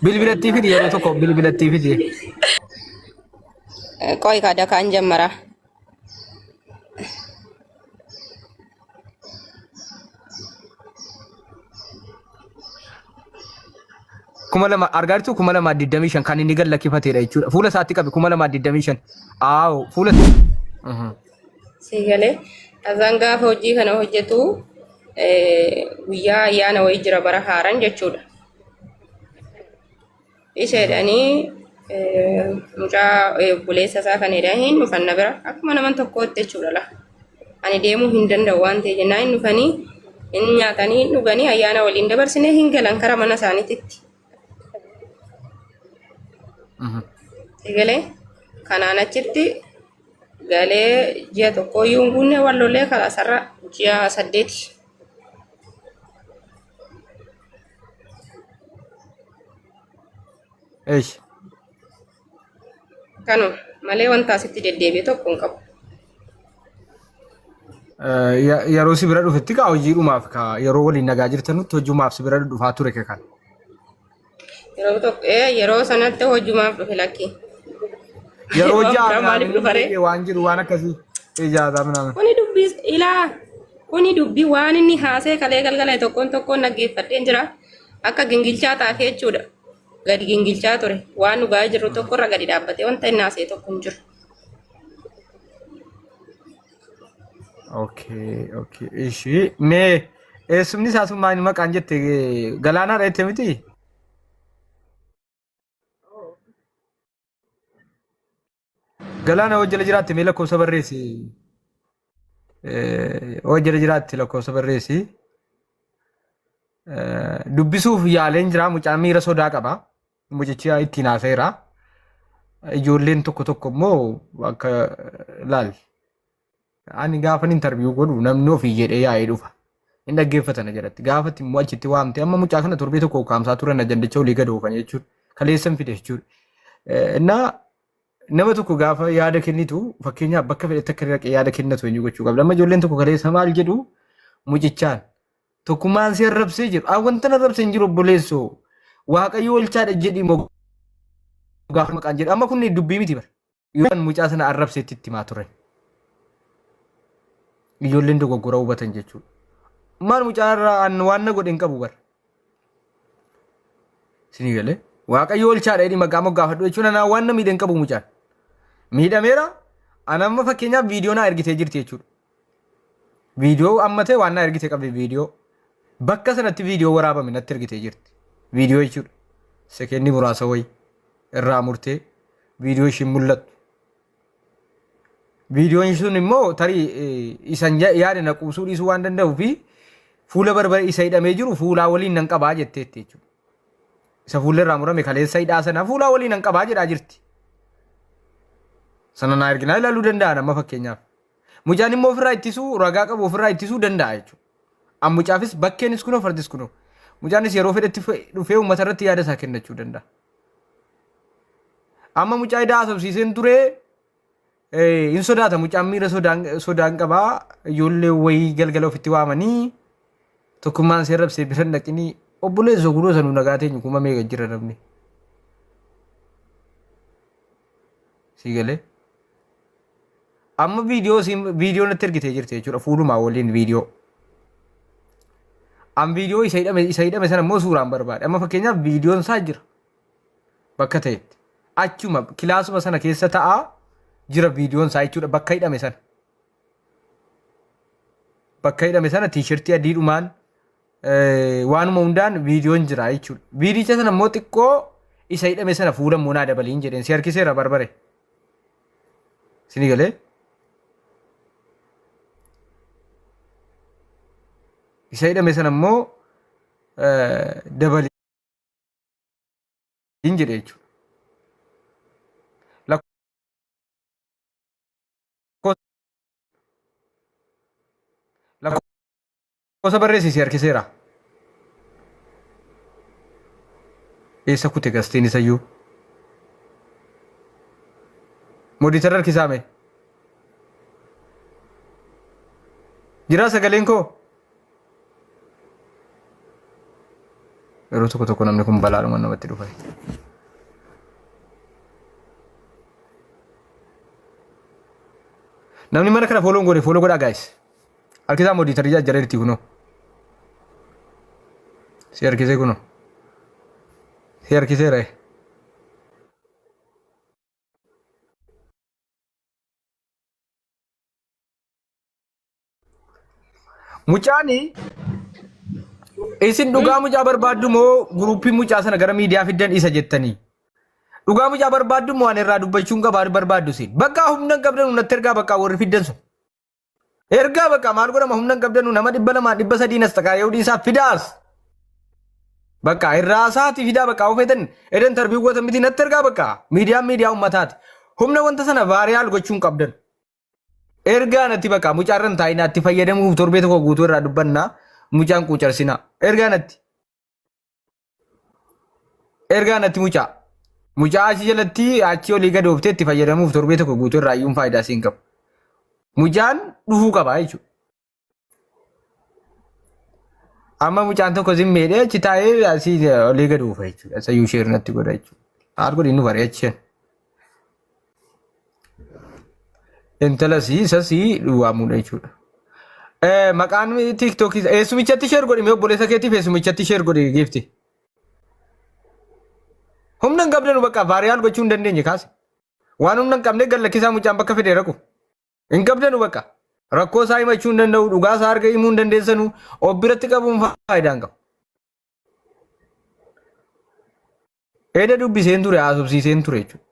Bilbilattii fidi yeroo tokko bilbilattii fidi. Qoy kaa dakaan jammara. 2000 argaa jirtu 2025 kan inni gad lakkifateedha jechuudha. Fuula isaatti qabi 2025. Aawo fuula. Sii galee azaan gaafa hojii kana hojjetu guyyaa ayyaana wayii jira bara haaran jechuudha. Isa jedhanii mucaa obboleessa isaa kan jedhan hin dhufan na bira akkuma nama tokkootti jechuudha la. Ani deemuu hin danda'u waan ta'e jennaan hin dhufanii hin nyaatanii hin dhuganii ayyaana waliin dabarsinee hin galan kara mana isaaniititti. Egalee kanaan achitti galee ji'a tokko iyyuu hin guunne wal lolee karaa sarara ji'a 8. Eesh. Kanuma malee wanta asitti deddeebi'e tokko hin qabu. Yeroo si bira dhufetti kaa hojiidhumaaf kaa yeroo waliin nagaa jirtanutti hojiimaaf si bira dhufaa ture kan. Yeroo tokko yeroo sanatti hojimaaf dhufe lakki. Yeroo Yeroo ja'a biraa maaliif minaamin dhufaree? deebi'e waan jiru waan akkasii ijaaza minaamin. Kuni dubbii ilaa kuni dubbii waan inni haasee kalee galgala tokkoon tokkoon dhaggeeffadheen jira. Akka gingilchaa taatee jechuudha. Gadi gingilchaa ture. Waan dhugaa jirru tokkorra gadi dhaabbatee wanta inni haasee tokko hin jiru. Okay, okay. Ishi mee eessumni isaa sun maal maqaan jette galaanaadha jette miti? Galaana hoo jala jiraatte mee lakkoofsa barreessi. Hoo jala jiraatte lakkoofsa barreessi. Dubbisuuf yaaleen jira mucaan miira sodaa qaba. Mucichi ittiin haasa'eera. Ijoolleen tokko tokko immoo akka laal. Ani gaafan interview godhu namni ofii jedhee yaa'ee dhufa. Hin dhaggeeffatana jalatti. Gaafatti immoo achitti waamte amma mucaa kana torbee tokko ukkaamsaa turan ajandicha olii gad oofan jechuudha. Kaleessan fide jechuudha. Innaa nama tokko gaafa yaada kennitu fakkeenyaaf bakka fedhetti akka dhaqee yaada kennatu eenyu gochuu qabda. Amma ijoolleen tokko kaleessa maal jedhu mucichaan tokkummaan si arrabsee jedhu. Ah wanta na arrabse hin jiru obboleessoo. Waaqayyo olchaadha jedhi moo gaafa maqaan jedhu. Amma kun dubbii miti bara. Yoon mucaa sana arrabseetti itti himaa turan. Ijoolleen dogoggora hubatan jechuudha. Maal mucaa irraa an waan na godhe hin qabu bara. Isinii galee waaqayyo olchaadha jedhi maqaa moggaafadhu jechuun anaa waan na miidhe hin qabu mucaan. Miidhameera an amma fakkeenyaaf viidiyoo naa ergitee jirti jechuudha. Viidiyoo amma ta'e waan naa ergite qabdi viidiyoo. Bakka sanatti viidiyoo waraabame natti ergitee jirti. Viidiyoo jechuudha. Sekeendii muraasa wayii irraa murtee viidiyoo ishiin mul'attu. Viidiyoon sun immoo tarii isan yaada na quubsuu dhiisuu waan danda'uu fi fuula barbare isa hidhamee jiru fuulaa waliin nan qabaa jetteetti jechuudha. Isa fuulli irraa murame kaleessa hidhaa sana fuulaa waliin nan qabaa jedhaa jirti. Sana naa erginaa ilaaluu danda'an amma fakkeenyaaf. Mucaan immoo ofirraa ittisuu ragaa qabu ofirraa ittisuu danda'a jechuudha. An mucaafis bakkeenis kunoo fardis kunoo. Mucaanis yeroo fedhetti dhufee uummata irratti yaada isaa kennachuu danda'a. Amma mucaa idaa haasofsiiseen ture hin sodaata mucaan miira sodaan qabaa ijoollee wayii galgala ofitti waamanii tokkummaan seera rabsee bira hin dhaqinii obboleessa kunoo sanuu nagaa teenyu kuma meeqa jira namni. Sii galee. Amma viidiyoo siin viidiyoo natti ergitee jirti jechuudha fuulumaa waliin viidiyoo. An viidiyoo isa hidhame sana immoo suuraan barbaade. Amma fakkeenyaaf viidiyoon isaa jira. Bakka ta'etti. Achuma kilaasuma sana keessa ta'aa jira viidiyoon isaa jechuudha bakka hidhame sana. Bakka hidhame sana tiishertii adiidhumaan waanuma hundaan viidiyoon jira jechuudha. Viidicha sana immoo xiqqoo isa hidhame sana fuula immoo naa dabaliin jedheen si harkiseera barbare. Isinii galee? Isa hidhame sana immoo dabaliin jedhe jechuudha. Lakkoofsa barreessi si harkiseera. Eessa kute gastiin isayyuu? Modiitara harkisaa mee? Jiraa sagaleen koo? Yeroo tokko tokko namni kun balaadhuma namatti dhufa. Namni mana kana follow hin goone follow godhaa guys. Harkisaa moderator jala jirti kunoo. Si harkisee kunoo. Si harkiseera. Mucaani isin dhugaa mucaa barbaaddu moo guruppii mucaa sana gara miidiyaa fiddan isa jettanii? Dhugaa mucaa barbaaddu moo ani irraa dubbachuun qabaa barbaaddu isin? Bakka humna hin qabdan natti ergaa bakka warri fiddan sun. Ergaa bakka maal godhama humna hin qabdanu nama 200 300n as xaqaayuu dhiisaa fidaas. Bakka irraa isaati fidaa bakka ofeetan edan tarbii goota miti natti ergaa bakka miidiyaan miidiyaa uummataati. Humna wanta sana vaariyaal gochuun qabdan. Ergaa natti bakka mucaarra hin taa'inaa itti fayyadamuuf torbee tokko guutuu irraa dubbannaa mucaan quucarsinaa. Ergaa natti. Ergaa natti mucaa. Mucaa achi jalatti achi olii gad ooftee itti fayyadamuuf torbee tokko guutuu irraa iyyuun faayidaa siin qabu. Mucaan dhufuu qaba jechuudha. Amma mucaan tokko zimmeedhee achi taa'ee asii olii gad oofa jechuudha. Sayyuu sheer natti godha jechuudha. Maal godhi nu bareecheen. Intala sii isa sii waamuudha jechuudha. Maqaan tiiktookii eessumichatti sheer godhi mee obboleessa keetiif eessumichatti sheer godhi giifti. Humna hin qabdanu bakka vaariyaal gochuu hin dandeenye kaase. Waan humna hin qabne gad lakkisaa mucaan bakka fedhe raqu. Hin qabdanu bakka. Rakkoo isaa himachuu hin danda'u dhugaa isaa arga himuu hin dandeessanu of biratti qabuun faayidaa hin qabu. Eda dubbiseen ture haasofsiiseen ture jechuudha.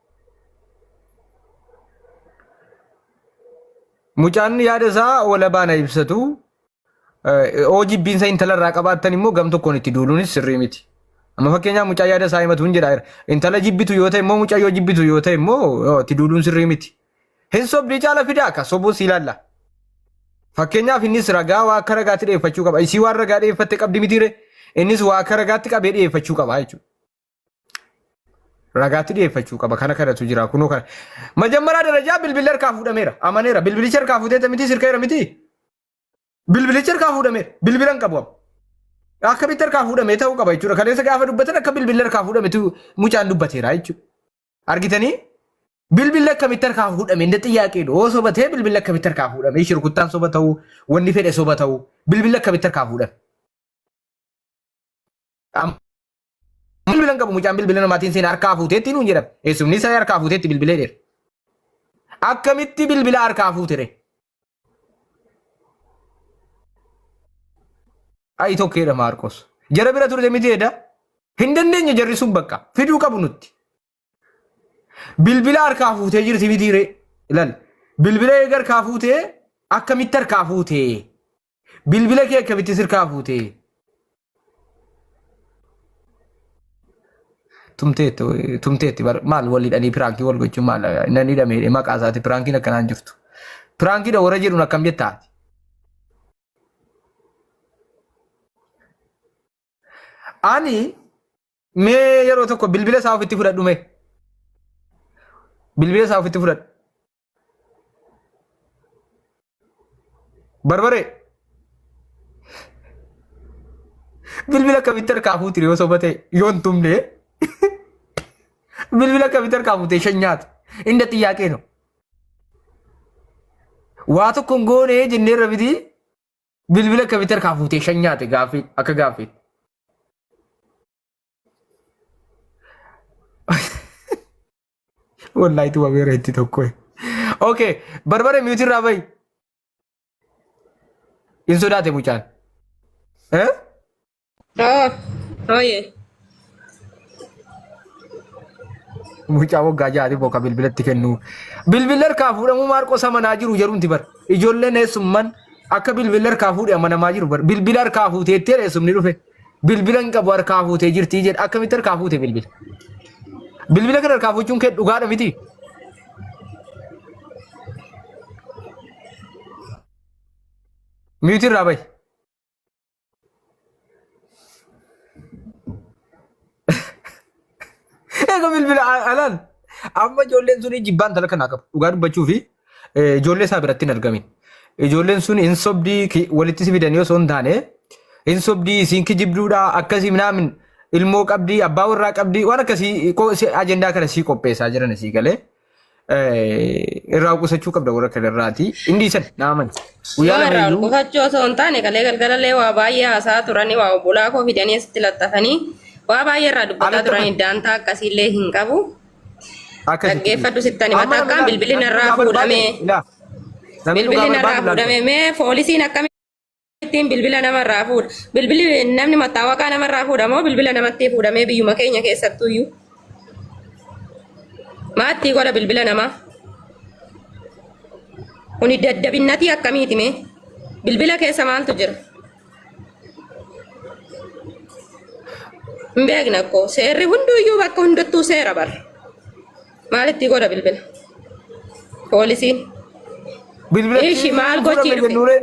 Mucaan yaada isaa walabaana ibsatu. Oo jibbiinsa intala irraa qabaattan immoo gam tokkoon itti duuluunis sirrii miti. Amma fakkeenyaaf mucaa yaada isaa himatu hin jedhaa jira. Intala jibbitu yoo ta'e immoo mucaa yoo jibbitu yoo ta'e immoo itti duuluun sirrii miti. Hin sobdii caala fidaa akka sobuu si ilaalla. Fakkeenyaaf innis ragaa waa akka ragaatti dhiyeeffachuu qaba. Isii waan ragaa dhiyeeffatte qabdi mitiire. Innis waa akka ragaatti qabee dhiyeeffachuu qaba jechuudha. Ragaatti dhiyeeffachuu qaba. Kana kanatu jira. Kunoo kana. Majammaraa darajaa bilbilli harkaa fuudhameera. Amaneera. Bilbilicha harkaa fuuteeta miti sirkeera miti. Bilbilicha harkaa fuudhameera. Bilbila hin qabu amma. Akkamitti harkaa fuudhamee ta'uu qaba jechuudha. Kaleessa gaafa dubbatan akka bilbilli harkaa fuudhametu mucaan dubbateera jechuudha. Argitanii? Bilbilli akkamitti harkaa fuudhame inda xiyyaaqee dha. Osoo batee bilbilli akkamitti harkaa fuudhame shirkuttaan soba ta'uu wanni fedhe soba ta'uu bilbilli akkamitti harkaa fuudhame. Amma Bilbila hin qabu mucaan bilbila namaatiin seen harkaa fuuteetti nuun jedhame. Eessumni isaa harkaa fuuteetti bilbilee dheera. Akkamitti bilbila harkaa fuutere? Ayi tokkeedha Maarqos. Jara bira turte miti eda. Hin dandeenye jarri sun bakka fiduu qabu nutti. Bilbila harkaa fuutee jirti miti ree. Ilal. Bilbila eega harkaa fuutee akkamitti harkaa fuutee? Bilbila kee akkamitti sirkaa fuutee? Tumteetti tumteetti bar maal wal hidhanii piraankii wal gochuun maal nan hidhame jedhee maqaa isaati piraankiin akkanaan jirtu. Piraankiidha warra jedhuun akkam jettaa ati? Ani mee yeroo tokko bilbila isaa ofitti fudhadhu mee. Bilbila isaa ofitti fudhadhu. Barbaree. Bilbila akkamitti harkaa fuutire yoo soba ta'e yoo hin tumne. Bilbila akkamitti harkaa fuutee shan nyaata. Inda xiyyaaqee no. Waa tokko hin goone jennee irra miti bilbila akkamitti harkaa fuutee shan nyaate gaaffii akka gaaffiitti. Wallahi tumameera itti tokko. Okay, barbare mute irraa bahi. Hin sodaate mucaan. Eh? Oh, oye. Mucaa waggaa jaati boka bilbilatti kennu. Bilbilli harkaa fuudhamuu maarqos amanaa jiru jedhumti bar. Ijoolleen eessumman akka bilbilli harkaa fuudhe amanamaa jiru bar. Bilbila harkaa fuuteetti eessumni dhufe. Bilbila hin qabu harkaa fuutee jirti jedha. Akkamitti harkaa fuute bilbila? Bilbila kana harkaa fuuchuun kee dhugaadha miti? Mute irraa bahi. Eega bilbila alaan amma ijoolleen sun jibbaan intala kanaa qabu. Dhugaa dubbachuu fi ijoollee isaa biratti hin argamin. Ijoolleen sun hin sobdii walitti si fidanii osoo hin taane hin sobdii isiin kijibduudha akkasii minaamin Ilmoo qabdii, abbaa warraa qabdii, waan akkasii ajandaa kana sii qopheessaa jiran sii galee. Irraa qusachuu qabda warra kanarraati. Inni isan naaman. Guyyaa Yoo lama irraa ol iyyuu qusachuu osoo hin taane kalee galgalallee waa baay'ee haasa'aa turanii waa obbolaa koo fidanii asitti laxxafanii waa baay'ee irraa dubbataa Alaxxafan. turanii daantaa akkasiillee hin qabu. Akkasitti. Dhaggeeffadhu sittan hima. Amma namni Takkaan ilaali, bilbilli namni narraa dhugaa barbaade fuudhamee ilaa. Namni dhugaa bilbilli narraa barbaade fuudhame ilaaltu. mee poolisiin akkamittiin bilbila namarraa fuudha? Bilbilli namni mattaawaqaa namarraa fuudha moo bilbila namatti fuudhamee biyyuma keenya keessattuyyuu? Maattii godha bilbila namaa? Kuni daddabinnatii akkamiiti mee? Bilbila keessa maaltu jira? Hin beekna koo seerri hunduyyuu bakka hundattuu seera bara. Maalitti godha bilbila? Poolisiin. Bilbila Ishi maal gochii dhufe?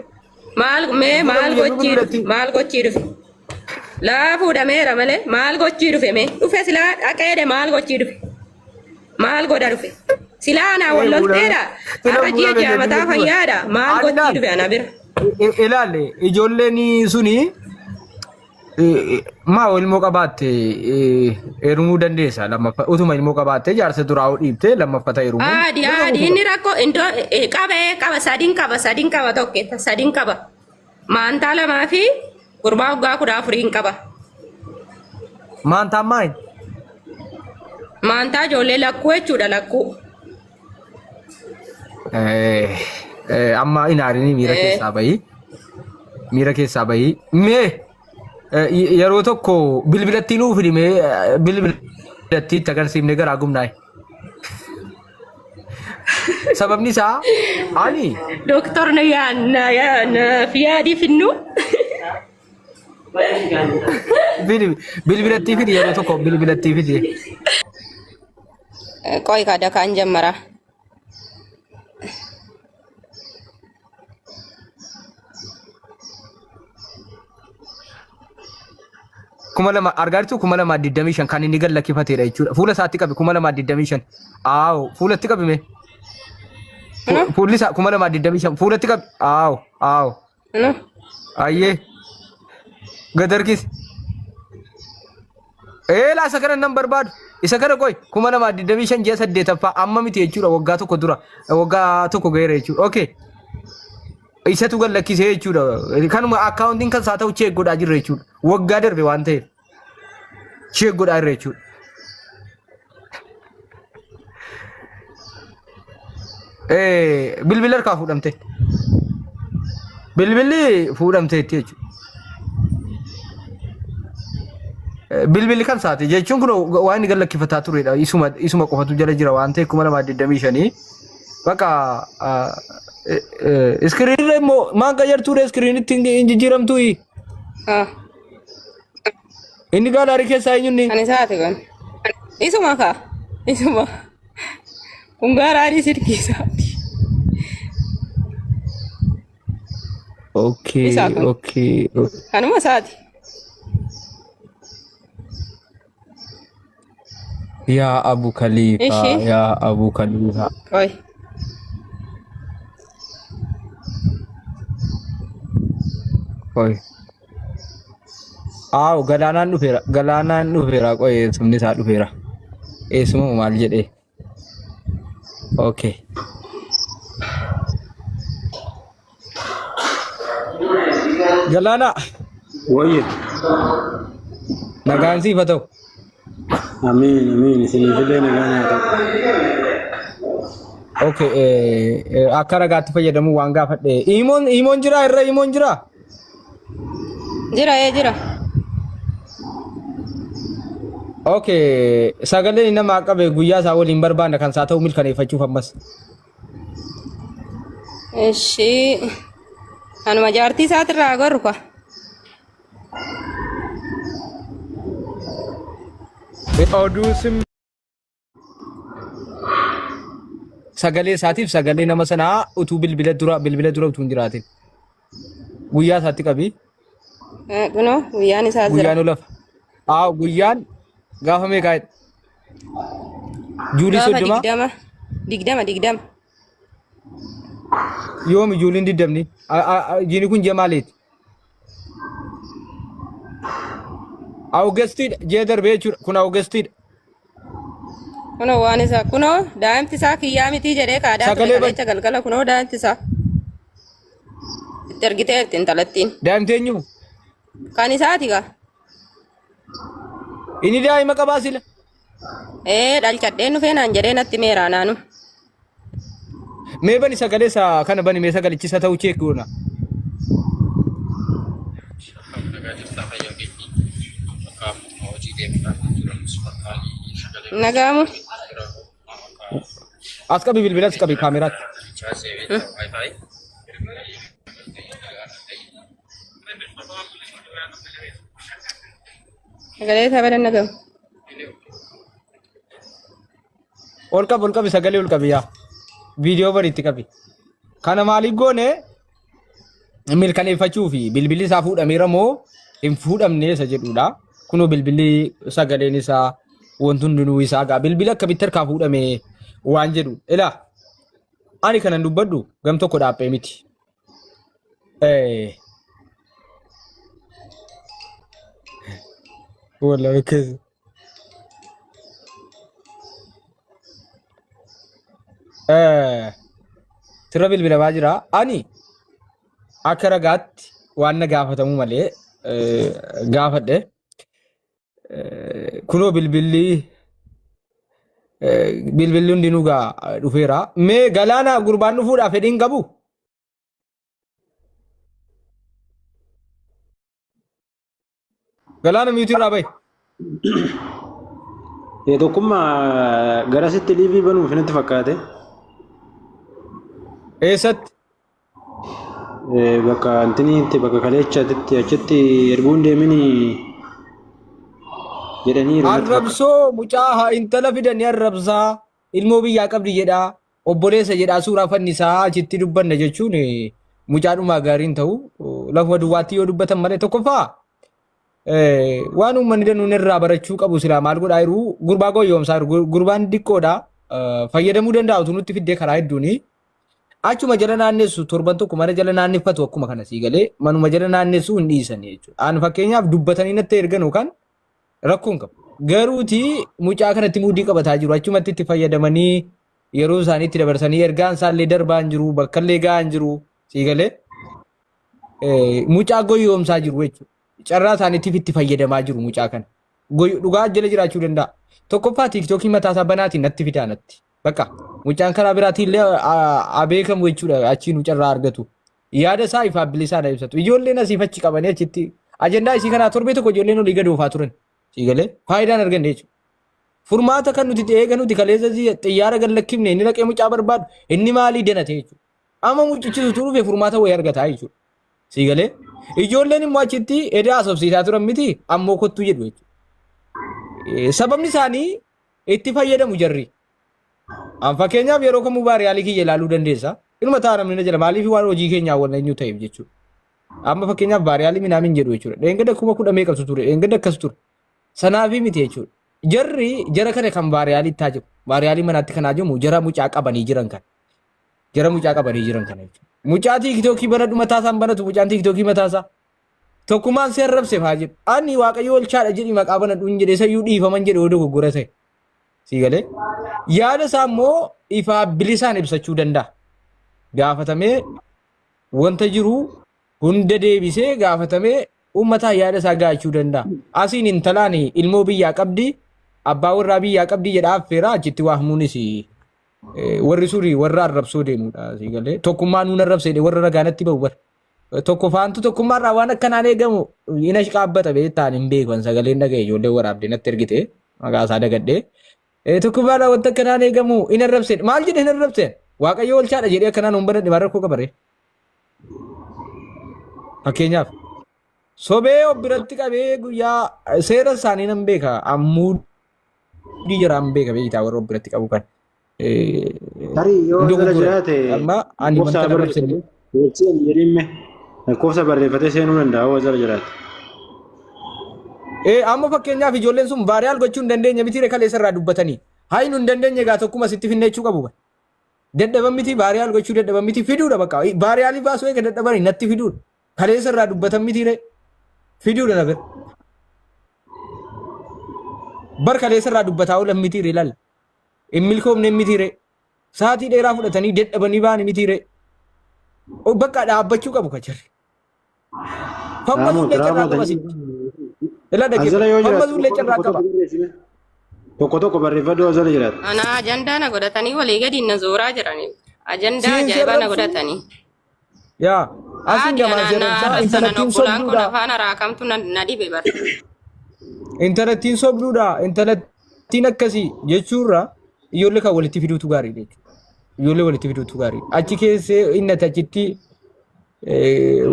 Maal mee maal gochii dhufe? Maal gochii dhufe? Laa fuudhameera malee maal gochii dhufe mee? Dhufe silaa dhaqeedhe maal gochii dhufe? Maal godha dhufe? Silaa anaa wal lolteedha. Har'a ji'a ji'a mataa fayyaadha. Maal gochii dhufe ana bira? Ilaali ijoolleen suni maa ilmoo qabaatte heerumuu dandeessa lammaffaa utuma ilmoo qabaatte jaarsa duraa dhiibte lammaffata heerumuu. Aadi aadi inni rakkoo iddoo qabee qaba sadiin qaba sadiin qaba tokko sadiin qaba. Maantaa lamaa fi gurbaa waggaa 14n qaba. Maantaan maal? Maantaa ijoollee lakkuu jechuudha lakkuu. Amma hin aarinii miira keessaa bahii. Miira keessaa bahii. Mee yeroo tokko bilbilattii nuu fidi mee bilbilattii itti agarsiifne garaa gubnaa'e. Sababni isaa ani Doktor na yaa na yaa naaf yaadii finnu. fidi bilbilattii fidi yeroo tokko bilbilattii fidi. Qoy kaada kaan jammara. 2000 argaa jirtu 2025 kan inni gad lakkifateedha jechuudha. Fuula isaatti qabi 2025. Aawo fuulatti qabi mee. Fuulli isaa 2025 fuulatti qabi. Aawo aawo. Ayyee. Gad harkisi. Eelaa isa kana nan barbaadu. Isa kana qoy 2025 ji'a saddeetaffaa amma miti jechuudha waggaa tokko dura waggaa tokko ga'eera jechuudha. Okay. Isatu gad lakkisee jechuudha. Kanuma akkaawuntiin kan isaa ta'u cheek godhaa jirra jechuudha. Waggaa darbe waan ta'eef. Cheek godhaa jirra jechuudha. Bilbilli harkaa fuudhamte. Bilbilli fuudhamteetti jechuudha. Bilbilli kan isaati jechuun kun waan inni gad lakkifataa turedha. Isuma qofatu jala jira waan ta'eef 2025. Bakka iskiriinirra immoo maan qayyartuudha iskiriinitti hin jijjiiramtuu? Ah, Inni gaalaarii keessaa eenyunni? kan isaati kun. Isuma kaa. Isuma. Kun gaalaarii silkii isaati. Okay, Isaa kun. okay. Kanuma isaati. Yaa Abu Khalifa, Ishi. yaa Abu Khalifa. Qoy. Qoy. Aaw galaanaan dhufeera, galaanaan dhufeera qoy eessumni isaa dhufeera. Eessuma maal jedhee? Okay. Galaanaa Wayye. nagaan siif haa ta'u. Amiin amiin isiniifillee nagaan haa ta'u. Okay, akka ragaatti fayyadamuu waan gaafadhe. Imoon jira irra imoon jira. Jira ee jira. Okay, sagaleen namaa qabe guyyaa isaa waliin barbaanna kan isaa ta'u milkaneeffachuuf ammas. Ishi. Kanuma jaartii isaatirraa agarru kwa. Oduu sim sagalee isaatiif sagalee nama sanaa utuu bilbila dura utuu hin jiraatin. Guyyaa isaatti qabi. Kunoo guyyaan isaa jira. Guyyaan lafa. Aa guyyaan gaafa meeqaa? Juulii Gaafa 30 20 20 20. Yoomi juuliin 20? Jiini kun ji'a maaliiti? Awugestiidha ji'a darbee jechuudha. Kun Awugestiidha. Kunoo waan isaa kunoo daa'imti isaa kiyyaa mitii jedhee kaadaa ture Sagalee ban. kaleecha galgala kunoo daa'imti isaa itti ergiteerti intalattiin. Daa'imti eenyu? Kan isaati gaa. Inni daa'ima qabaa sila. Ee dhalchadheen dhufee naan jedhee natti meeraa naanu. Mee bani sagalee isaa kana bani mee sagalichi isa ta'uu cheek goona. Nagaamu. As qabi bilbila as qabi kaameraatti. Sagalee isaa badan nagamu. Ol qabi ol qabi sagalee ol qabi yaa. Viidiyoo bari itti qabi. Kana maaliif goone mirkaneeffachuu fi bilbilli isaa fuudhameera moo hin fuudhamne isa jedhudha. Kunoo bilbilli sagaleen isaa wanti hundinuu isaa gaa bilbila akkamitti harkaa fuudhame waan jedhu. Ilaa ani kanan dubbadhu gam tokko dhaaphee miti. Wallahi akkas. Sirra bilbilamaa jira. Ani akka ragaatti waan na gaafatamu malee gaafadhe. Kunoo bilbilli bilbilli hundinuu gaa dhufeera. Mee galaana gurbaan dhufuudhaaf fedhiin qabu? Galaana miyuutii irraa bahi. Tokkummaa garasitti liivii banuuf natti fakkaate. Eessatti? Bakka antiniitti bakka kaleechaatitti achitti erguu hin deemini jedhaniiru natti fakkaate. Arrabsoo mucaa haa intala fidanii arrabsaa ilmoo biyyaa qabdi jedhaa obboleessa jedhaa suuraa fannisaa achitti dubbanna jechuun mucaadhumaa gaariin ta'u lafuma duwwaatti yoo dubbatan malee tokkoffaa waan uummanni danuun irraa barachuu qabu silaa maal godhaa jiru gurbaa goyyoomsaa jiru gurbaan diqqoodha fayyadamuu danda'a utuu nutti fiddee karaa hedduuni achuma jala naannessu torban tokko mana jala naanneffatu akkuma kana sii galee manuma jala naannessu hin dhiisanii jechuudha. Aan fakkeenyaaf dubbatanii natti ergan yookaan Rakkoo hin qabu. Garuuti mucaa kanatti muudii qabataa jiru. Achumatti itti fayyadamanii yeroo isaanii itti dabarsanii ergaan isaallee darbaa hin jiru, bakkallee gahaa hin jiru. Sii galee mucaa goyyoomsaa jiru jechuudha. Carraa isaaniitiif itti fayyadamaa jiru mucaa kana. Dhugaa jala jiraachuu danda'a. Tokkoffaa tiiktookii mataa isaa banaatiin natti fidaa natti. Bakka mucaan karaa biraatiin illee haa beekamu jechuudha achiin carraa argatu. Yaada isaa ifaaf bilisaan haa ibsatu. Ijoolleen asiif achi qabanii achitti ajandaa isii kanaa torbee tokko ijoolleen olii gadi oofaa turan. Sii galee faayidaan arganne jechuudha. Furmaata kan nuti eega nuti kaleessa xiyyaara gad lakkifne inni dhaqee mucaa barbaadu inni maalii danate jechuudha. Amma mucichi utuu dhufe furmaata wayii argataa jechuudha. Sii galee ijoolleen immoo achitti edaa haasofsiisaa turan miti ammoo kottuu jedhu jechuudha. Sababni isaanii itti fayyadamu jarri. An fakkeenyaaf yeroo kamuu baariyaalii kiyya ilaaluu dandeessa. Inuma ta'a namni na jala maaliif waan hojii keenyaa wal eenyu ta'eef jechuudha. Amma fakkeenyaaf baariyaalii minaamin jedhu jechuudha. Dheengadda 10,000 meeqatu ture dheengadda akkas ture. Sanaafi miti jechuudha. Jarri jara kana kan baariyaalii itti jiru. Baariyaalii manaatti kan hajamu jara mucaa qabanii jiran kana. Jara mucaa qabanii jiran kana jechuudha. Mucaa tiiktookii banadhu mataa isaan banatu mucaan tiiktookii mataa isaa. Tokkummaan si arrabse faa jedhu. Ani waaqayyo olchaadha jedhi maqaa banadhu hin jedhe isayyuu dhiifaman jedhe yoo dogoggora ta'e. Sii galee? Yaada isaa immoo ifaa bilisaan ibsachuu danda'a. Gaafatamee wanta jiru hunda deebisee gaafatamee uummataa yaada isaa gaachuu danda'a. Asiin intalaan ilmoo biyyaa qabdi, abbaa warraa biyyaa qabdi jedha affeera achitti waamuunis warri suri warra arrabsoo deemudha. Sii galee? Tokkummaa nuun arrabseedhe warra ragaa natti bahu bara. Tokko faantu tokkummaarraa waan akkanaan eegamu ina qaabbata beektaan hin beekan sagaleen dhaga'e ijoollee waraabde natti ergite maqaa isaa dagadhe. Tokkummaarraa wanta akkanaan eegamu hin arrabseen maal jedhe hin arrabseen waaqayyo olchaadha jedhee akkanaan hin banadhe maal rakkoo qabaree. Fakkeenyaaf sobee of biratti qabee guyyaa seera isaanii nan beeka ammuu jiraan beeka beektaa warra of biratti qabu kan. Tarii yoo Hin jala dogoggore. jiraate Amma ani lakkoofsa wanta barreeffatee dabarsine. beeksisa hin jedhinme lakkoofsa barreeffatee seenuu danda'a yoo jala jiraate. Amma fakkeenyaaf ijoolleen sun vaariyaal gochuu hin dandeenye miti kaleessa irraa dubbatanii. Hayi nu hin dandeenye egaa tokkuma sitti finne jechuu qabu. Dadhaban miti vaariyaal gochuu dadhaban miti fiduudha bakka. Vaariyaalii baasuu eega dadhabanii natti fiduudha. Kaleessa irraa dubbatan miti ree fiduudha na bira. Bar kaleessa irraa dubbataa oolan mitiire ilaali. Hin milkoomne mitiire. Sa'aatii dheeraa fudhatanii dadhabanii ba'anii mitiire. Bakka dhaabbachuu qabu kacharri. Fammasuu illee carraa qaba sitti. Ilaa Azala dhaggeeffadhu. yoo jiraatu Fammasuu illee carraa tokko qaba. tokko barreessime. Tokko tokko barreeffadhu azala jiraatu. Ana ajandaa na godhatanii walii gadi na zooraa jiranii. Ajandaa Siin ajaa'ibaa na sirrabsuu. godhatanii. Yaa asiin Haadhi gamaa ana na sirrabsaa arrabsanan intalattiin obbolaan kun sobduudha. afaan araakamtu na dhibe bara. Intalattiin sobduudha. Intalattiin akkasii jechuurra ijoollee kan walitti fiduutu gaariidha jechuudha. Ijoollee walitti fiduutu gaariidha. Achi keessee inni ati achitti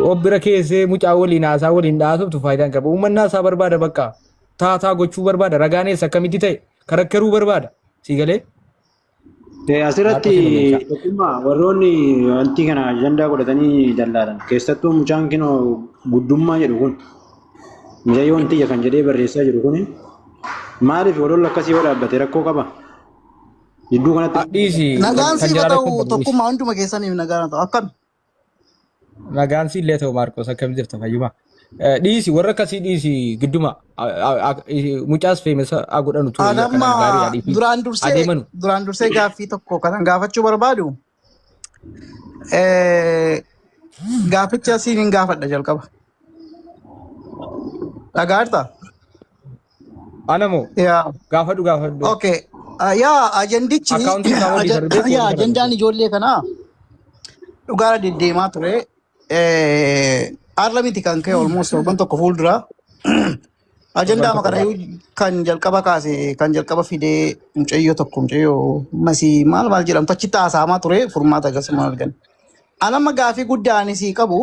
of bira keessee mucaa waliin haasaa waliin dhaasoftu faayidaa hin qabu. Uummanni haasaa barbaada bakka. Taataa gochuu barbaada. Ragaan eessa akkamitti ta'e karakkaruu barbaada. Si galee? Asirratti Waaqa si babal'isa. Tokkummaa warroonni wanti kana ajandaa godhatanii dallaalan keessattuu mucaan kinoo guddummaa jedhu kun mucayyoon tiyya kan jedhee barreessaa jiru kun maaliif walolla akkasii yoo dhaabbate rakkoo qaba? Jidduu kanatti Dhiisi Nagaan kan siif haa jiraa ta'u rakkoon qabu dhiisi. tokkummaa hunduma keessaniif nagaan haa ta'u. Akkam? Nagaan si illee ta'u Maarqos akkam jirta fayyuma. Dhiisi warra akkasii dhiisi gidduma mucaas feemesa haa godhanu ture Ani akkanaan amma gaariidha dhiisi. duraan dursee Adeemanu. duraan dursee gaaffii tokko kanan gaafachuu barbaadu gaafficha siin hin gaafadha jalqaba. Dhagaa jirtaa? Ana moo Yaa. gaafadhu gaafadhu. Okay. Yaa ajandichi Akkaawuntii isaa olii darbee yaa foolii kana ajandaan dhufe. ijoollee kanaa dhugaara deddeemaa ture. Har'a miti kan ka'e almost torban tokko fuuldura. Torban Ajandaama tokko kana ba'a. iyyuu kan jalqaba kaase kan jalqaba fidee mucayyoo tokko mucayyoo masii maal maal jedhamtu achitti haasa'amaa ture furmaata akkasuma argan. Anamma gaafii guddaa ani sii qabu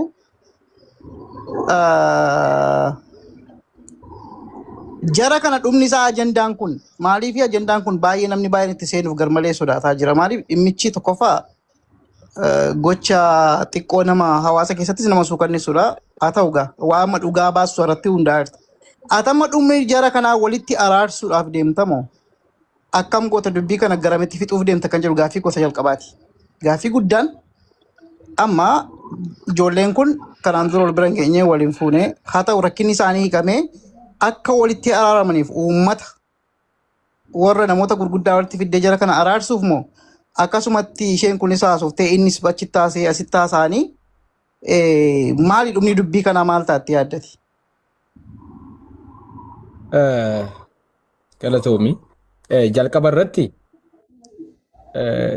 jara kana dhumni isaa ajandaan kun maaliif ajandaan kun baay'ee namni baay'een itti seenuuf garmalee sodaataa jira maaliif dhimmichi tokkoffaa gocha xiqqoo nama hawaasa keessattis nama suukanneessudha. Haa ta'u gaa waa amma dhugaa baasu irratti hundaa'e. Ati amma dhumni jara kanaa walitti araarsuudhaaf deemtamoo akkam goota dubbii kana garamitti fixuuf deemta kan jedhu gaaffii gosa jalqabaati. Gaaffii guddaan amma ijoolleen kun kanaan dura wal bira hin geenye waliin fuune haa ta'u rakkinni isaanii hiikamee akka walitti araaramaniif uummata warra namoota gurguddaa walitti fiddee jara kana araarsuuf moo akkasumatti isheen kunis haasoftee innis achitti haasa'ee asitti haasa'anii maali dhumni dubbii kanaa maal taatti yaaddati? Galatoomi. Jalqaba irratti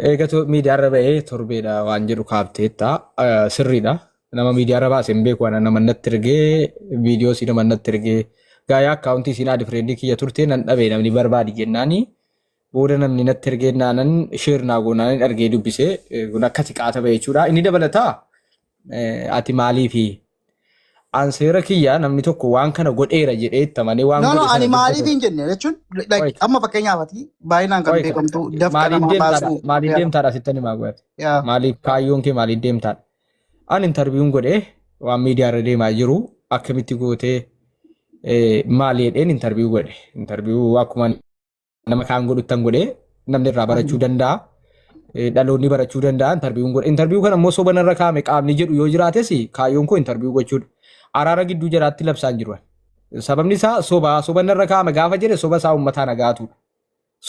eega miidiyaarra ba'ee torbeedha waan jedhu kaafteetta. Sirriidha. Nama miidiyaarra baase hin beeku ana nama natti ergee viidiyoo isii nama natti ergee gaayaa akkaawuntii isiin haadhi fireendii kiyya turte nan dhabe namni barbaadi jennaani booda namni natti ergee naanan sheer naa goonaanin argee dubbise kun akkasi qaata ba'e jechuudha. Inni dabalataa ati maaliifi an seera kiyya namni tokko waan kana godheera jedhee itti amanee waan No, no, godhe ani sana maaliif dubbatu. hin jenne jechuun like, Wait. amma fakkeenyaaf ati baay'inaan kan Wait. beekamtu dafqa Maaliif namaa deemtaadha? baasuu. Maaliif Yaa, deemtaadha sitti himaa godhate? yaa. Maaliif kaayyoon kee maaliif deemtaadha? An intarviyuun godhee waan miidiyaa irra deemaa jiru akkamitti gootee maali jedheen intarviyuu godhe. Intarviyuu akkuma nama kaan godhuttan godhee namni irraa barachuu danda'a. Dhaloonni barachuu danda'a intarviyuun godhe. Intarviyuu kana immoo soba narra kaa'ame qaamni jedhu yoo jiraates kaayyoon koo intarviyuu gochuudha. Araara gidduu jaraatti labsaan jiru. Sababni isaa soba soba narra kaa'ame gaafa jedhe soba isaa uummataan hagaatudha.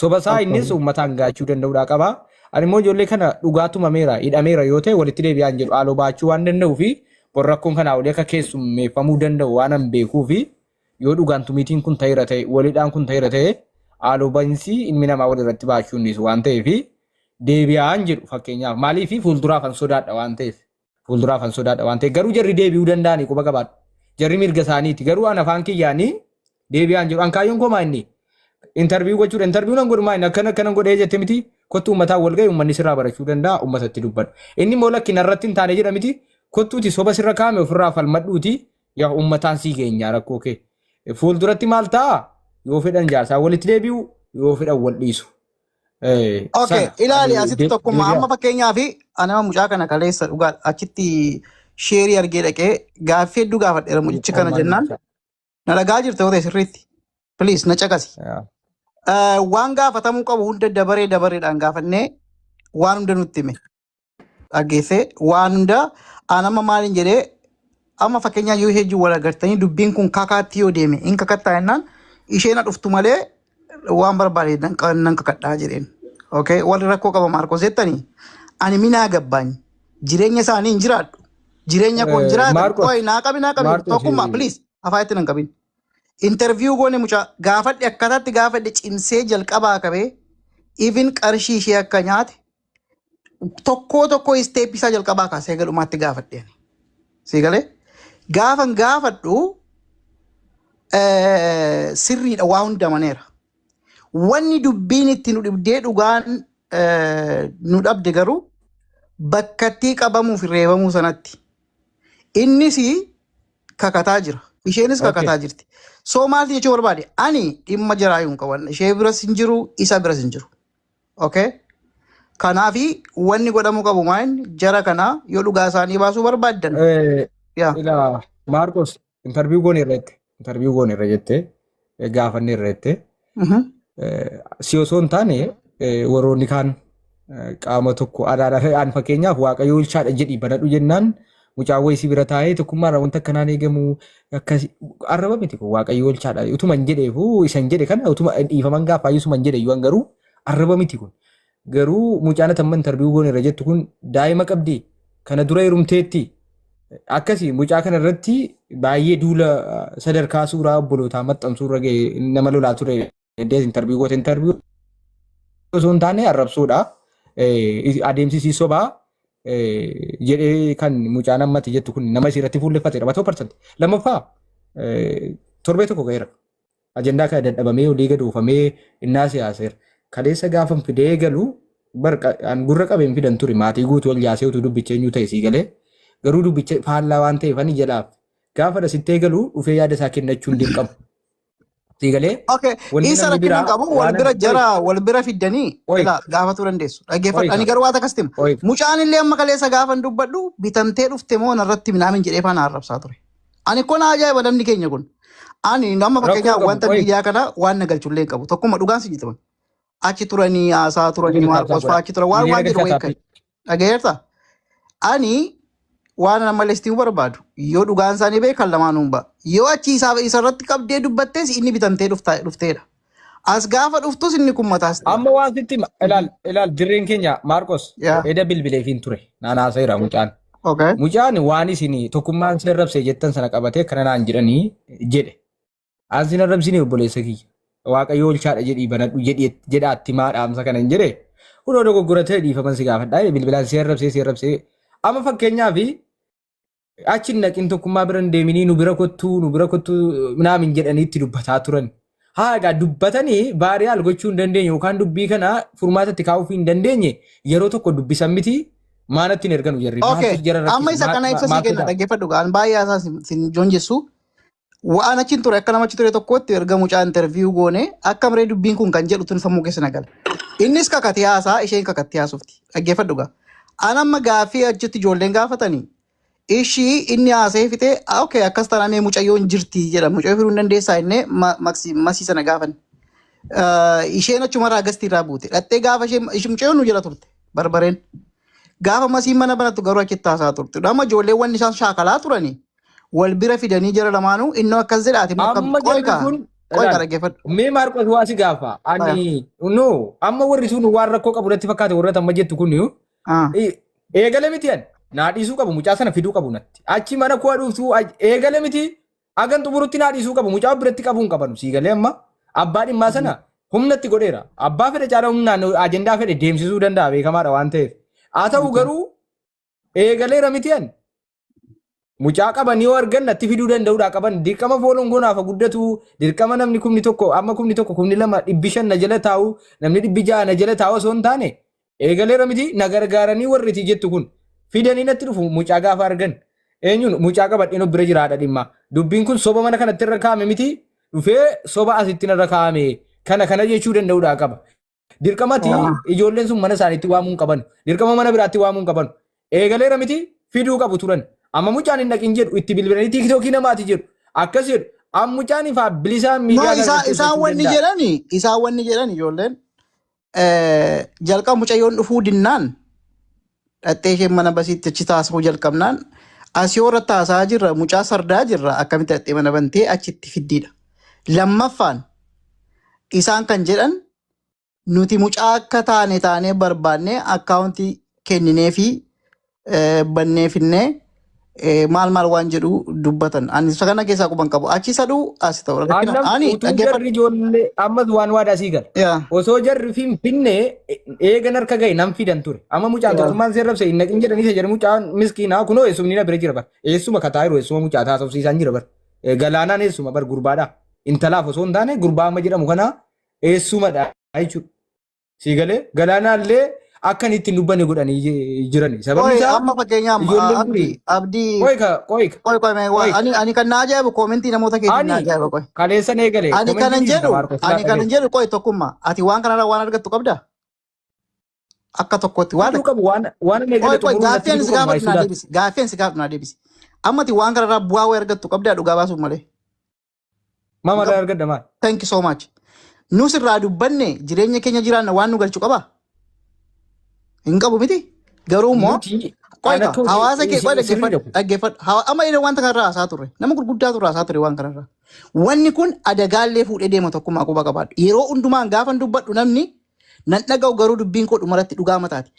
Soba isaa innis uummataan gaachuu danda'uudha qaba. Ani immoo ijoollee kana dhugaa tumameera hidhameera yoo ta'e walitti deebi'aan jedhu haaloo baachuu waan danda'uu fi bor rakkoon kanaa olii akka keessummeeffamuu danda'u waan an beekuu fi yoo dhugaan tumiitiin kun ta'eera ta'e walidhaan kun ta'eera ta'e haaloo bahinsi ilmi namaa walirratti baachuu hin dhiisu waan ta'eef deebi'aan jedhu fakkeenyaaf maaliif fuulduraaf an sodaadha waan ta'eef. Fuulduraaf an sodaadha waan ta'eef garuu jarri deebi'uu danda'anii quba qabaadhu. Jarri mirga isaaniiti garuu an afaan kiyyaanii deebi'aan jedhu an kaayyoon koo maa inni interview gochuudha interview nan godhu maa inni akkana akkana godhee jette miti kottu uummataan wal ga'i uummanni sirraa barachuu danda'a uummatatti dubbadhu. Inni immoo lakki narratti hin taane jedha miti kottuuti soba sirra kaa'ame ofirraa falmadhuuti yaa uummataan sii geenyaa rakkoo kee. Fuulduratti maal ta'a yoo fedhan jaarsaa walitti deebi'u yoo fedhan wal dhiisu. Okay, Sana ilaali ani asitti tokkummaa deebi'a. amma fakkeenyaaf anama mucaa kana kaleessa dhugaa achitti sheerii argee dhaqee gaaffii hedduu gaafadheera mucichi kana Oolmaan jennaan mucaa. na dhagaa jirta yoo ta'e sirriitti. Please na caqasi. Yaa. Waan gaafatamuu qabu hunda dabaree dabareedhaan gaafannee waan hunda nutti hime. Dhaggeessee waan hunda an amma maaliin jedhee amma fakkeenyaa yoo ishee wal agartanii dubbiin kun kakaatti yoo deeme in kakattaa jennaan isheen dhuftu malee Waan barbaade nan kakadhaa jedheen. Okay, warri rakkoo qaba Maarkos jettanii ani minaa gabbaany jireenya isaanii hin jiraadhu. Jireenya koo hin jiraatan. Maarkos Qoy naa qabi naa qabi Maarkos tokkummaa please afaan itti nan qabin. Interview goone mucaa gaafadhe akkaataatti gaafadhe cimsee jalqabaa qabee even qarshii ishee akka nyaate tokkoo tokkoo step isaa jalqabaa kaasee galumaatti gaafadhe. Si galee gaafan gaafadhu sirriidha waa hunda amaneera. Wanni dubbiin itti nu dhibdee dhugaan nu dhabde garuu bakkattii qabamuu fi reebamuu sanatti. Innis kakataa jira. Isheenis kakataa jirti. So maalti jechuu barbaade? Ani dhimma jaraa hin qaban. Ishee biras hin jiru, isa biras hin jiru. Okay? Kanaafi wanni godhamuu qabu maal jara kana yoo dhugaa isaanii baasuu barbaaddan. Yaa. Ilaa Maarkos interview goone irratti interview goone irra jettee gaafanne irra jettee si osoo hin taane warroonni kaan qaama tokko an fakkeenyaaf Waaqayyo oolchaadha jedhi banadhu jennaan mucaan wayii si bira taa'ee tokkummaarraa wanta akkanaan eegamu akkasi arraba miti kun Waaqayyo oolchaadha utuma hin jedheefu isa hin jedhe kana utuma dhiifaman gaafa isuma hin jedhe iyyuu garuu arraba miti kun garuu mucaan ati amma interview goone irra jettu kun daa'ima qabdi kana dura heerumteetti akkasi mucaa kana irratti baay'ee duula sadarkaa suuraa obbolootaa maxxansuu irra ga'e nama lolaa ture dees interview goote interview osoo hin taane arrabsuudha. Adeemsi isii sobaa jedhee kan mucaan ammati jettu kun nama isii irratti fuulleffateedha. Matoo percent. Lammaffaa torbee tokko ga'eera. Ajandaa kana dadhabamee olii gad oofamee innaa siyaaseera. Kaleessa gaafan fidee galu bar an gurra qabeen fidan ture maatii guutuu ol yaasee utuu dubbicha eenyu ta'e sii galee garuu dubbicha faallaa waan ta'eef ani jalaaf gaafa dhasittee galu dhufee yaada isaa kennachuun dirqama. Sii galee Okay, wanni isa namni rakkina biraa hin qabu wal waan bira ani jara wal bira fiddanii oi ilaa gaafatuu dandeessu. oi Dhaggeeffadhu. Ani ka garuu waan akkasitti hima. oi Mucaan illee amma kaleessa gaafan dubbadhu bitamtee dhufte moo narratti minaamin jedhee faana arrabsaa ture. Ani kun ajaa'iba namni keenya kun. Ani amma rakkoo fakkeenyaaf qabu wanta oi miidiyaa kana waan na galchullee hin qabu. Tokkuma dhugaan si jedhama. Achi turanii haasaa turanii miliyoona taapsaa Maarqos godha fa'aa achi turan waan miliyoona waan jedhu galchaa wayii kan. taappii Dhagayeerta? Ani waan nama malestii barbaadu yoo dhugaan isaanii beekan lamaanuu hin ba'a. Yoo achi isarratti qabdee dubbattes inni bitamtee dhufteedha. As gaafa dhuftus inni kun mataas ta'e. Amma waan sitti hima ilaal ilaal dirreen keenya Maarqos Yaa. eda bilbileefiin ture naan haasayeera mucaan. Okay. Mucaan waan isin tokkummaan sin arrabse jettan sana qabatee akkana naan jedhanii jedhe. An sin arrabsine obboleessa kiyya. Waaqayyo oolchaadha jedhii banadhu jedhi jedhaatti maa dhaamsa kana hin jedhe. Kunoo dogoggora ta'e dhiifaman si gaafadha bilbilaan si arrabsee si arrabsee. Amma fakkeenyaaf achi hin dhaqin tokkummaa bira hin deeminii nu bira kottuu nu bira kottuu naamin jedhanii itti dubbataa turan. Haa egaa dubbatanii baariyaal gochuu hin dandeenye yookaan dubbii kana furmaata itti kaa'uuf hin dandeenye yeroo tokko dubbisan miti maanatti hin erganu jarri Okay. maaltu jara Amma rakkise isa kana ibsa sii maaltu kenna ta'a. dhaggeeffadhu gaan baay'ee haasaa sin joonjessu. Waan achiin ture akka namachi ture tokkotti erga mucaa interview goone akka maree dubbiin kun kan jedhu tun sammuu keessa na gala. Innis kakatee haasaa isheen kakattee haasofti. Dhaggeeffadhu gaa. An amma gaaffii achitti ijoolleen gaafatanii ishii inni haasee fixee "Ah, okay akkas taanaan mee mucayyoon jirti jedha mucayyoo fiduu hin dandeessaa innee maksii sana gaafanne. Isheen achumarraa gastii irraa buute. Dhattee gaafa isheen mucayyoon nu jala turte barbareen. Gaafa masiin mana banattu garuu achitti haasaa turte. Amma ijoolleen wanni isaan shaakalaa turanii wal bira fidanii jara lamaanuu innoo akkas jedha ati immoo akkam Amma qoy jarri kaa kun qoy kaa ilaal dhaggeeffadhu. mee Maarqos waa si gaafa Aya. ani no amma warri sun waan rakkoo qabu natti fakkaate warra amma jettu kun Ah. eegale miti an naa dhiisuu qabu mucaa sana fiduu qabu natti achi mana koo dhuftu eegale miti agan xumurutti naa dhiisuu qabu mucaa biratti qabuu hin qabanu sii galee amma abbaa dhimmaa sana humna itti godheera abbaa fedhe caala humnaan ajendaa fedhe deemsisuu danda'a beekamaadha waan ta'eef haa ta'u garuu eegaleera miti an mucaa qaban yoo argan natti fiduu danda'uudha qaban dirqama fooloon gonaaf guddatu dirqama namni 1000 amma 1000 2000 500 na jala taa'u namni 600 na jala taa'u osoo hin taane eegaleera miti na gargaaranii warri itti jettu kun fidanii natti dhufu mucaa gaafa argan eenyuun mucaa qabadheen of bira jiraadha dhimma dubbiin kun soba mana kanatti irra kaa'ame miti dhufee soba asitti irra kaa'ame kana kana jechuu danda'uudha qaba. Dirqamati ijoolleen sun mana isaaniitti waamuu hin qaban. Dirqama mana biraatti waamuu hin qaban. Eegaleera miti fiduu qabu turan. Amma mucaan hin dhaqin jedhu itti bilbilanii tiiktookii namaati jedhu. Akkas jedhu. Amma mucaan ifaa bilisaan No, miidiyaa kana isaa irratti isaan hojjechuu wanni danda'a. jedhani isaan wanni jedhan ijoolleen jalqaba mucayyoon dhufuu dinnaan dhattee isheen mana basiitti achi taasisuu jalqabnaan asii irratti haasa'aa jirra mucaa sardaa jirra akkamitti dhattee mana bantee achitti fiddiidha. Lammaffaan Isaan kan jedhan nuti mucaa akka taane taanee barbaanne akkaawuntii kenninee fi banneefinnee maal maal waan jedhu dubbatan. Ani isa kana keessaa quban qabu. Achi saduu as ta'u. Rakkina. Annam Ani utuu dhaggeeffadhu. jarri ijoollee ammas waan waadaa sii gala. Yaa. Osoo jarri finfinnee eegan harka gahe nan fidan ture. Amma mucaan Yaa. tokkummaan seerra ibsa hin naqin jedhanii isa jedhu mucaan miskiinaa kunoo eessumni na bira jira bar. Eessuma kataa jiru eessuma mucaa taasofsiisaan jira bar. Galaanaan eessuma bar gurbaadha. Intalaaf osoo hin taane gurbaa amma jedhamu kana eessumadha jechuudha. Sii galee galaanaallee akka inni ittiin dubbanne godhanii jirani. Sababni Qoy isaa amma fakkeenyaaf ijoolleen kuni Abdii Abdii qoyka qoyka qoy qoy mee qoyka ani ani kan na ajaa'ibu koomentii namoota keetiin na ani ajaa'iba qoy. kaleessan eegale Ani komentii kanan dhiisi jedhu Maarkos silaa ani kanan dhageesse. jedhu qoy tokkummaa ati waan kanarraa waan argattu qabdaa? Akka tokkotti waan Fiduu qabu waan waan inni qoy eegale qoy xumuruun natti gaaffii ani fiduu si qabu gaafadhu naa maayisuudhaaf. deebisi gaaffii ani si gaafadhu naa deebisi. Amma ati waan kanarraa bu'aa wayii argattu qabdaa dhugaa baasuuf malee. Maa Hin maal qabu. argadda maal? Thank you so much. Nus irraa dubbanne jireenya keenya jiraanna waan nu galchu qabaa? Hin qabu miti. Garuu immoo Nuti qoy an ka akka hawaasa kee qoy sirrii dhaggeeffadhu tokko. dhaggeeffadhu amma inni wanta kanarraa haasaa turre nama gurguddaatu irraa haasaa ture waan kanarraa. Wanni kun adagaallee fuudhee deema tokkummaa quba qabaadhu. Yeroo hundumaan gaafan dubbadhu namni nan dhaga'u garuu dubbiin koo dhumarratti dhugaa mataati.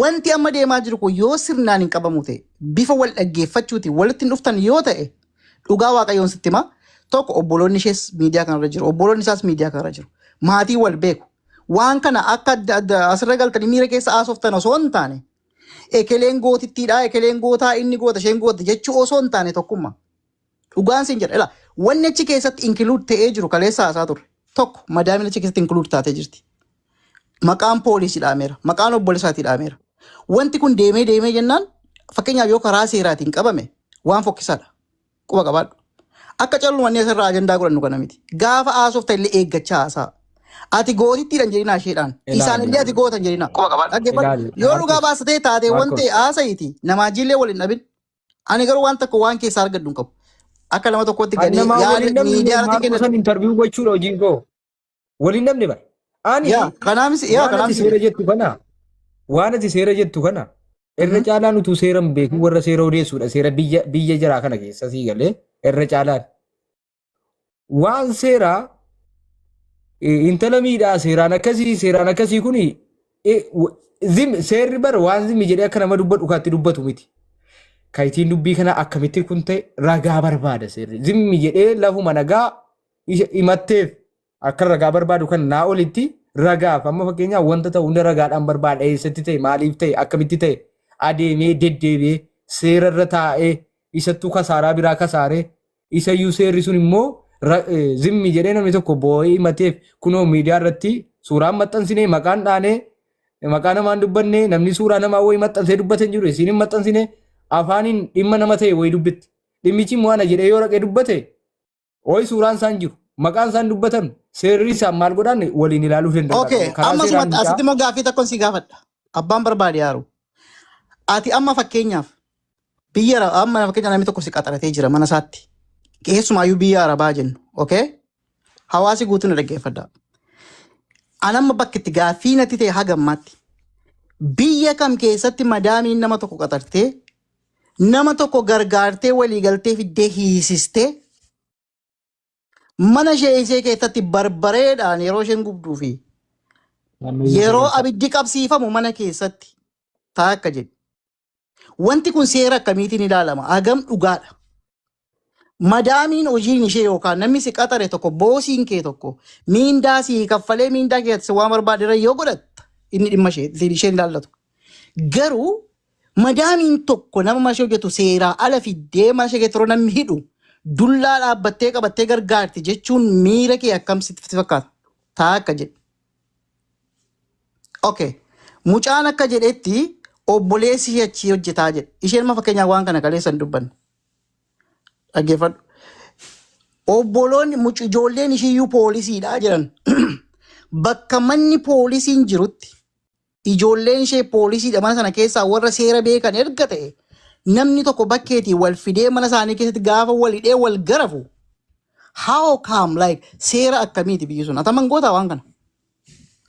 Wanti amma deemaa jiru kun yoo sirnaan hin qabamu ta'e bifa wal dhaggeeffachuutiin walitti hin dhuftan yoo ta'e dhugaa waaqayyoon sitti hima. Tokko obboloonni ishees miidiyaa kanarra jiru. Obboloonni isaas miidiyaa kanarra jiru. Maatii wal beeku. Waan kana akka adda adda asirra galtanii miira keessa haasoftan osoo hin taane ekeleen gootittiidha ekeleen gootaa inni goota isheen goota jechuu osoo hin taane tokkummaa. Dhugaan siin jedha. Ilaa wanni achi keessatti include ta'ee jiru kaleessa haasaa turre. Tokko madaamin achi keessatti include taatee jirti. Maqaan poolisii dhaameera. Maqaan obboleessaatii dhaameera. Wanti kun deemee deemee jennaan fakkeenyaaf yoo karaa seeraatiin qabame waan fokkisaadha. Quba qabaadhu. Akka calluma inni asirraa ajandaa godhannu kana miti. Gaafa haasofta illee eeggachaa haasaa. Ati gootittiidhaan jedhinaa isheedhaan. Isaan illee ati goota hin jedhinaa. Quba qabaadhu. Dhaggeeffadhu. Ilaali Yoo dhugaa Maarkos baasatee taateewwan Maarkos ta'e haasa'iiti. Namaa jillee waliin dhabin. Ani garuu waan tokko waan keessaa argadhu hin qabu. Akka nama tokkotti Ani gadee namaa yaada waliin dhabne miidiyaa irratti Maarkos kennatu. san interview gochuudha hojiin koo. Waliin dhabne bara. Ani Yaa kanaafis yaa waan ati kanaafis seera jettu kana waan ati seera jettu kana irra caalaan utuu seera hin beekin warra seera odeessuudha seera biyya biyya jaraa kana keessa sii galee irra caalaan waan seeraa intala miidhaa seeraan akkasii seeraan akkasii kuni zim seerri bara waan zimmi jedhee akka nama dubbadhu kaatti dubbatu miti. Kayitiin dubbii kana akkamitti kun ta'e ragaa barbaada seerri. Zimmi jedhee lafuma nagaa himatteef akka ragaa barbaadu kan naa olitti ragaaf amma fakkeenyaaf wanta ta'u hunda ragaadhaan barbaada eessatti ta'e maaliif ta'e akkamitti ta'e adeemee deddeebi'ee seerarra taa'ee isattuu kasaaraa biraa kasaaree Isayyuu seerri sun immoo zimmi jedhee namni tokko boo'ee himateef kunoo miidiyaa irratti suuraan maxxansinee maqaan dhaanee maqaa namaan dubbanne namni suuraa namaa wayii maxxansee dubbate hin jiru isiin hin maxxansine afaaniin dhimma nama ta'e wayii dubbitti. Dhimmichi immoo ana jedhee yoo dhaqee dubbate wayi suuraan isaan jiru maqaan isaan dubbatan seerri isaan maal godhaan waliin ilaaluu danda'u. Okay, Karaa amma seeraan sumatti mucaa asitti immoo gaaffii tokkon si gaafadha. Abbaan barbaade yaaru. Ati amma fakkeenyaaf Biyya Arabaa amma fakkeenya namni tokko si qaxaratee jira mana isaatti. Keessumaayyuu biyya Arabaa jennu. Okay? Hawaasi guutuun na dhaggeeffadha. An amma bakki itti gaaffii natti ta'e haga ammaatti. Biyya kam keessatti madaamiin nama tokko qaxartee nama tokko gargaartee waliigaltee fiddee hiisistee mana ishee ishee keessatti barbareedhaan yeroo isheen gubduu fi yeroo abiddi qabsiifamu mana keessatti ta'a akka jedhu. Wanti kun seera akkamiitiin ilaalama? Hagam dhugaadha? Madaamiin hojiin ishee yookaan namni si qaxare tokko boosiin kee tokko miindaa si kaffalee miindaa kee si waan barbaade irra yoo godhatta inni dhimma ishee isheen ilaallatu. Garuu madaamiin tokko nama mana ishee hojjetu seeraa ala fiddee mana ishee keessatti yeroo namni hidhu dullaa dhaabbattee qabattee gargaarti jechuun miira kee akkam sitti fakkaata? Taa akka jedhe. Okay. Mucaan akka jedhetti obboleessi ishee achii hojjetaa jedhe. Isheen amma fakkeenyaaf waan kana kaleessa hin dubbanne. Dhaggeeffadhu. Obboloonni muc ijoolleen ishiiyyuu poolisiidha jedhan. Bakka manni poolisiin jirutti ijoolleen ishee poolisiidha mana sana keessaa warra seera beekan erga ta'e namni tokko bakkeetii wal fidee mana isaanii keessatti gaafa wal hidhee wal garafu how come like seera akkamiiti biyyi sun ataman gootaa waan kana.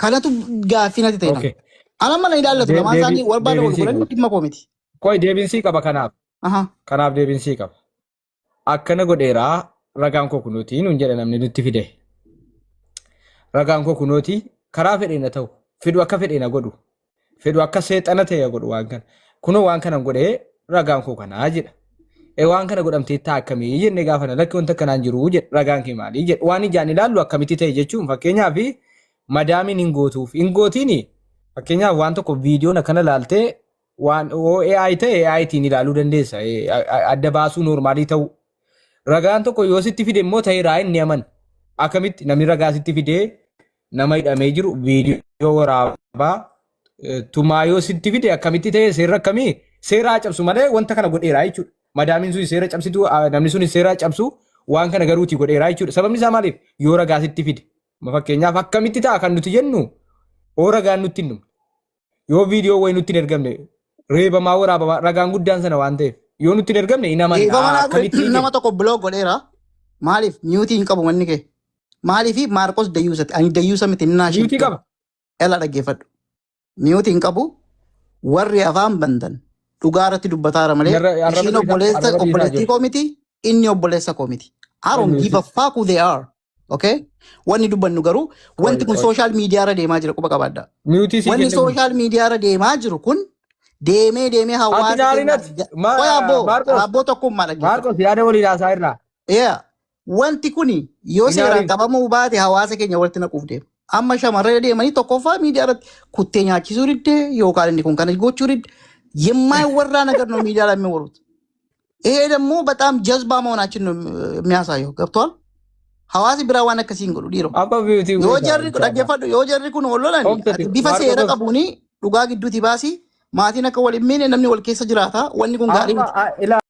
Kanatu gaaffii natti ta'e nama. Okay. Ana mana ilaallatu lamaan isaanii wal baala wal Deebiin sii godhan qaba. dhimma koo miti. Qoy deebiin sii qaba kanaaf. Aha. Kanaaf deebiin sii qaba. Akkana godheeraa ragaan koo kunuuti nuun jedhe namni nutti fide. Ragaan koo kunooti karaa fedheen haa ta'u fedhu akka fedheen haa godhu fedhu akka seexana ta'e haa godhu waan kana kunoo waan kana godhee ragaan koo kanaa jedha. E waan kana godhamtee taa akkamii jennee gaafanna lakki wanta akkanaan jiru jedha ragaan kee maalii jedha waan ijaan ilaallu akkamitti ta'e jechuun fakkeenyaaf madaamiin hin gootuuf hin gootiin fakkeenyaaf waan tokko viidiyoon akkana ilaaltee waan oo AI ta'e AI tiin ilaaluu dandeessa adda baasuu normalii ta'uu. Ragaan tokko yoo sitti fide immoo ta'eeraa inni aman. Akkamitti namni ragaa sitti fidee nama hidhamee jiru viidiyoo waraabaa tumaa yoo sitti fide akkamitti ta'e seerri akkamii seera haa cabsu malee wanta kana godheeraa jechuudha. Madaamiin sun seera cabsitu namni sun seera cabsu waan kana garuuti godheeraa jechuudha. Sababni isaa maaliif yoo ragaa sitti fide. Fakkeenyaaf akkamitti ta'a kan nuti jennu yoo ragaan nutti hin dhumne. Yoo viidiyoo wayii nutti hin ergamne reebamaa waraabamaa ragaan guddaan sana waan ta'eef yoo nutti hin ergamne hin amanna. Dhiifama naa godhe Akkamitti nama jenna. tokko block godheera. Maaliif muteii hin qabu manni kee? Maaliif Maarqos Dayyuusati? Ani Dayyuusa miti innaa Muteii qaba. Ela dhaggeeffadhu. Muteii hin qabu. Warri afaan bantan dhugaa irratti dubbataara malee Arraba ishiin dhiisaa obboleessa arraba dhiisaa obboleettii jiru. koo miti inni obboleessa koo miti. I don't give a fuck who they are. Okay? Wanni dubbannu garuu wanti kun Qoy. social media irra deemaa jira quba qabaadha. Muteii sii Wanni kenne kun. social media irra deemaa jiru kun deemee deemee Ati hawaasa naarinat keenya. Qoy abboo Maarqos abboo tokkummaa dhaggeeffadhu. Maarqos yaada waliin haasaa irraa. Yeah. Wanti kuni yoo Hin seeraan aarin. qabamuu baate hawaasa keenya walitti naquuf deema. Amma shamarree deemanii tokkoffaa miidiyaa irratti kuttee nyaachisuu didde yookaan inni kun kana gochuu didde የማይወራ ነገር ነው ሚዲያ ላይ የሚወሩት። ይሄ ደግሞ በጣም ጀዝባ መሆናችን ነው የሚያሳየው። ገብቷል። Hawaasi biraa waan akkasii hin godhu dhiiroo. Abba muteii Yoo goota jarri inshallah. Dhaggeeffadhu, yoo jarri kun wal lolan Obsati ati bifa Maarqos seera obsa. qabuuni dhugaa gidduuti baasii maatiin akka wal hin miine namni wal keessa jiraata wanni kun gaarii Amma miti. ilaa.